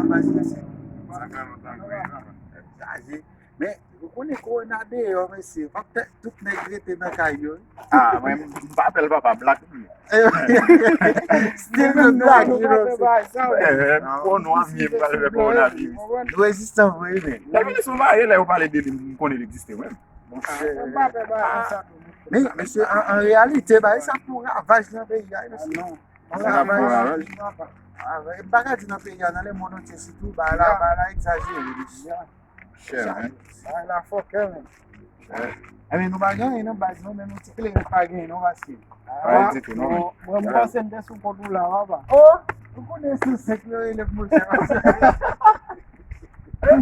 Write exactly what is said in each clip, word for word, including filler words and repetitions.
Baz, mesye. Sa fè lontan ke chaje. Men, ou konnen kowona deyò, mesye. Fòk tè- tout nèg rete nan kay yo. Ah, mwen, m pa pè l papa, black li ye. Still the black, you know. Eh, eh, kowona vye, m pral fè kowona vye. Nou rezistan vre, men. Lè minis mwen marye, lè yo pale de li, m konnen l egziste, mwen. Monchè. Men, mesye, an, an reyalite, bagay sa fè yon ravaj nan peyi a, mesye. Yon ravaj. Ah, m pa ka di nan peyi a, nan lemonn antye sitou, bagay la, bagay la egzajere, mesye. Chè, men. Bagay la fòkè, men. Ebyen, nou pa gen anyen nan baz, non, men nou ti kleren pa gen, non, paske. Pa ditou, non, men. Mwen, mwen, m panse m te sou kont ou la, papa. Oh! Ou konnen se sèk yo rele mwen.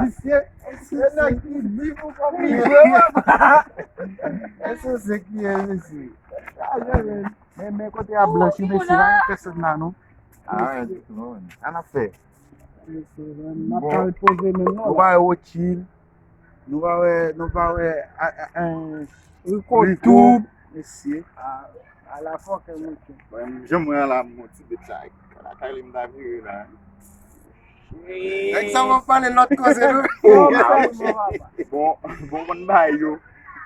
Misye, se nèg ki di pou kòm li jwe, papa. Se sèk ki ye, mesye. Men, men kote a blanch, mesye, pa gen pèsonn la, non. Ah, ouais, ditou, non, men. Sa n ap fè? Mesye, men, n ap ka repoze menm, non, nou pa wè Rothschild, nou pa wè, nou pa wè, a, a, a, Rico Rico Tube. Mesye. A, ala fòkè, mesye. Mwen, jan mwen la, m on ti bèt sa. Lakay li m ta vire la. Nèg sa w ap pale lòt koze, non? Oh, ah, bon, bon, konn bagay yo.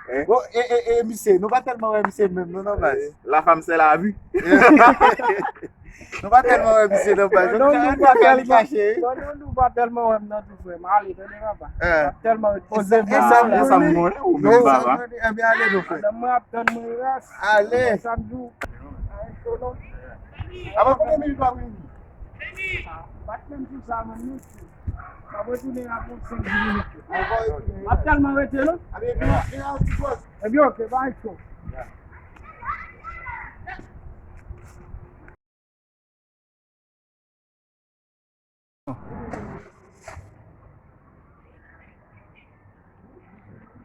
Hein? Bon, e, e, e, misye, nou pa tèlman wè misye menm, non, non, baz. La femme, c'est la vie. Nou pa tèlman wè misye nan baz. Non, nou pa tèlman, kache. Non, non, nou pa tèlman wè m nan tou, frè m. Ale, tande, papa. Eh. M ap tèlman ret poze m nan. E sa, e sa m konnen, ou menm, papa. Ebyen, ale, non, frè. Madanm mwen ap tann mwen, ras. Ale. Sa m di w. Apa konbyen minit w ap rete? Ah, m pa t menm sou sa, menm, non. M ap retounen apre senk dis minit. M ap tèlman rete, non. Ebyen, ok, bay cho.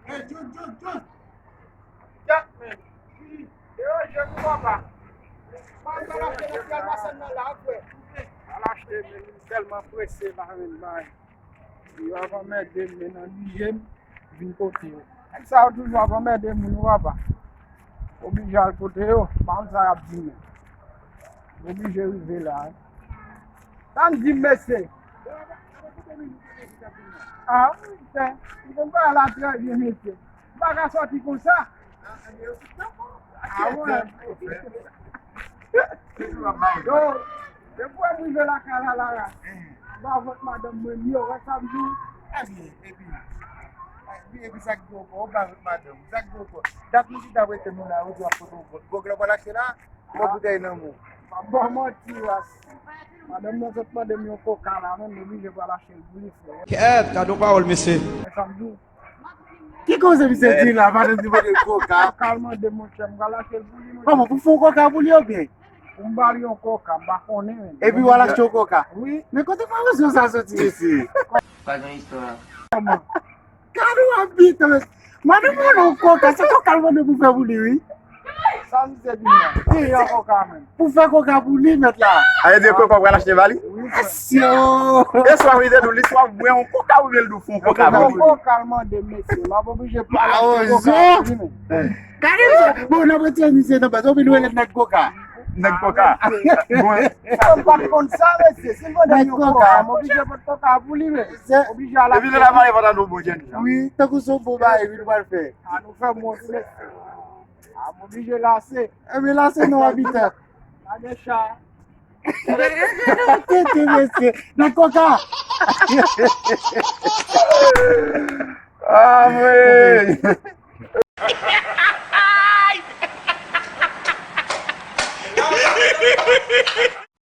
Hey, John, John, John! Gad, men. Yo, jèn papa. Pa al achte nan Pyal Masann nan la, frè. Al achte, men, m tèlman prese la, men, bay. Yo ap anmède m, men nan lije m vin kote yo. Nèg sa yo toujou ap anmède moun, wi, papa. Oblije al kote yo, pa konn sa y ap di, men. Oblije rive la, wi. Sa m di, mesye? Ah, wi, m fè. M konn pa la trè byen, mesye. M pa ka sòti konsa. Ah, wè. Yo, depi w rive lakay la, la, la, m ba vant madanm mwen, yo, wè sa m di w? Ebyen, epi, epi, epi sa k gen ankò, w ba vant madanm, sa k gen ankò? Dat nou chita wete nou la, ou di w ap pote yon vant. Gòg la w pral achte la, yon boutèy nan men w. M ap ba w manti, ras. Madanm nan sot mande m yon koka la, men m oblije pral achte l pou li, frè. Kèt, gade yon pawòl, mesye. Wè sa m di w? Ki koze misye di la, madanm li mande l koka? Koka l mande, monchè, m pral achte l pou li, monchè. Kòman, pou fè yon koka pou li oubyen? Pou m ba li yon koka, m pa konnen, men. Epi w al achte yon koka? Wi. Men kote pawòl sa soti, mesye? Pa gen istwa. Kòman? Gade w ap biten, mesye. Madanm mande yon koka, se koka l mande pou fè pou li, wi. Sa misye di la? Ki yon koka menm? Pou fè koka pou li, mèt la. A, e di koka w pral achte ba li? Wi, frè. Asyo! E swa li te di w, li swa bwè yon koka oubyen l di w fè yon koka pou li? Yon koka l mande, mesye. M ap oblije pral achte koka pou li menm. Gade misye. Bon, n ap retire misye nan baz. Ou vin rele nèg koka. Nèg koka. Bon. Sa m pa t konn sa, mesye. Si l mande m yon koka, m oblije pot koka pou li, men. Oblije al achte. Epi lè l ap pale pandan nou bon jèn jan. Wi, tankou se yon bon bagay, wi, nou pral fè. A, nou fè mwen, mesye. A, m oblije lase. Epi lase non, abitan. Pa gen cha. Tete, mesye. Nèg koka. Ah, mwen.